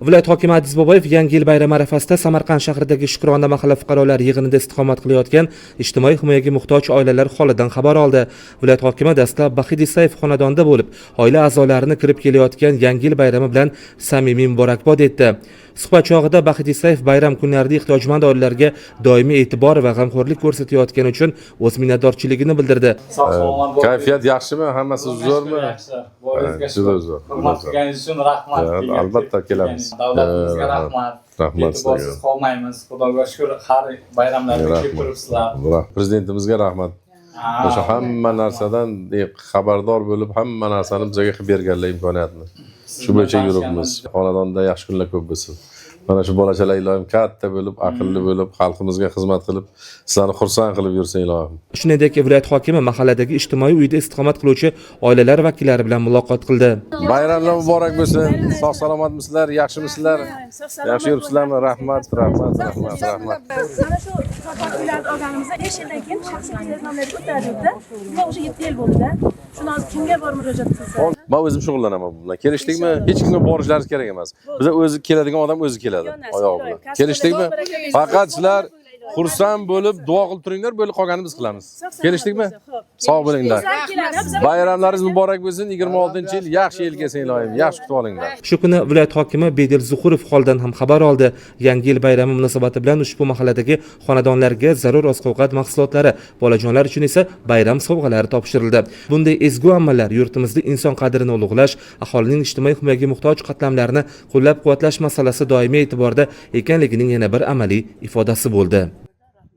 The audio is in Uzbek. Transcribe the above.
Viloyat hokimi Adiz Boboyev Yangi yil bayrami arafasida Samarqand shahridagi Shukrona mahalla fuqarolar yig'inida istiqomat qilayotgan ijtimoiy himoyaga muhtoj oilalar holidan xabar oldi. Viloyat hokimi dastlab Baxid Isayev xonadonida bo'lib, oila a'zolarini kirib kelayotgan Yangi yil bayrami bilan samimiy muborakbod etdi. Suhbat chog'ida Baxid Isayev bayram kunlarida ehtiyojmand oilalarga doimiy e'tibor va g'amxo'rlik ko'rsatayotgani uchun o'z minnatdorchiligini bildirdi. Sog' salomat bo'lib. Kayfiyat yaxshimi? Hammasi zo'rmi? Yaxshi. Boringizga Juda shukur. zo'r, Hurmat juda zo'r. qilganingiz uchun rahmat. Albatta kelamiz. Davlatimizga rahmat. Rahmat E'tiborsiz sizlarga. qolmaymiz. Xudoga shukur, har bayramlarda kelib turibsizlar. Prezidentimizga rahmat. O'sha hamma narsadan xabardor bo'lib, hamma narsani bizga qilib berganlar imkoniyatni. Shu bo'yicha yuribmiz. Xonadonda yaxshi kunlar ko'p bo'lsin. Mana shu bolachalar ilohim katta bo'lib, aqlli bo'lib, xalqimizga xizmat qilib, sizlarni xursand qilib yursin ilohim. Shuningdek, viloyat hokimi mahalladagi ijtimoiy uyda istiqomat qiluvchi oilalar vakillari bilan muloqot qildi. Bayramlar muborak bo'lsin. Sog' salomatmisizlar, yaxshimisizlar? Yaxshi yuribsizlarmi? Rahmat, rahmat, rahmat, rahmat. Mana shu uylarni olganimizda 5 yildan keyin shaxsiy nomlarga o'tadi-da. Bu уже 7 yil bo'ldi-da. Shuni hozir kimga borib murojaat qilsa? Men o'zim shug'ullanaman bu bilan. Kelishdikmi? Hech kimga borishlaringiz kerak emas. Biza o'zi keladigan odam o'zi keladi oyog'i bilan. Kelishdikmi? Faqat sizlar xursand bo'lib duo qilib turinglar, bo'lib qolganini biz qilamiz. Kelishdikmi? Sog' bo'linglar. Bayramlaringiz muborak bo'lsin. 26-yil yaxshi yil kelsin ilohim. Yaxshi kutib olinglar. Shu kuni viloyat hokimi Bedil Zuhurov holidan ham xabar oldi. Yangi yil bayrami munosabati bilan ushbu mahalladagi xonadonlarga zarur oziq-ovqat mahsulotlari, bolajonlar uchun esa bayram sovg'alari topshirildi. Bunday ezgu amallar yurtimizda inson qadrini ulug'lash, aholining ijtimoiy himoyaga muhtoj qatlamlarini qo'llab-quvvatlash masalasi doimiy e'tiborda ekanligining yana bir amaliy ifodasi bo'ldi.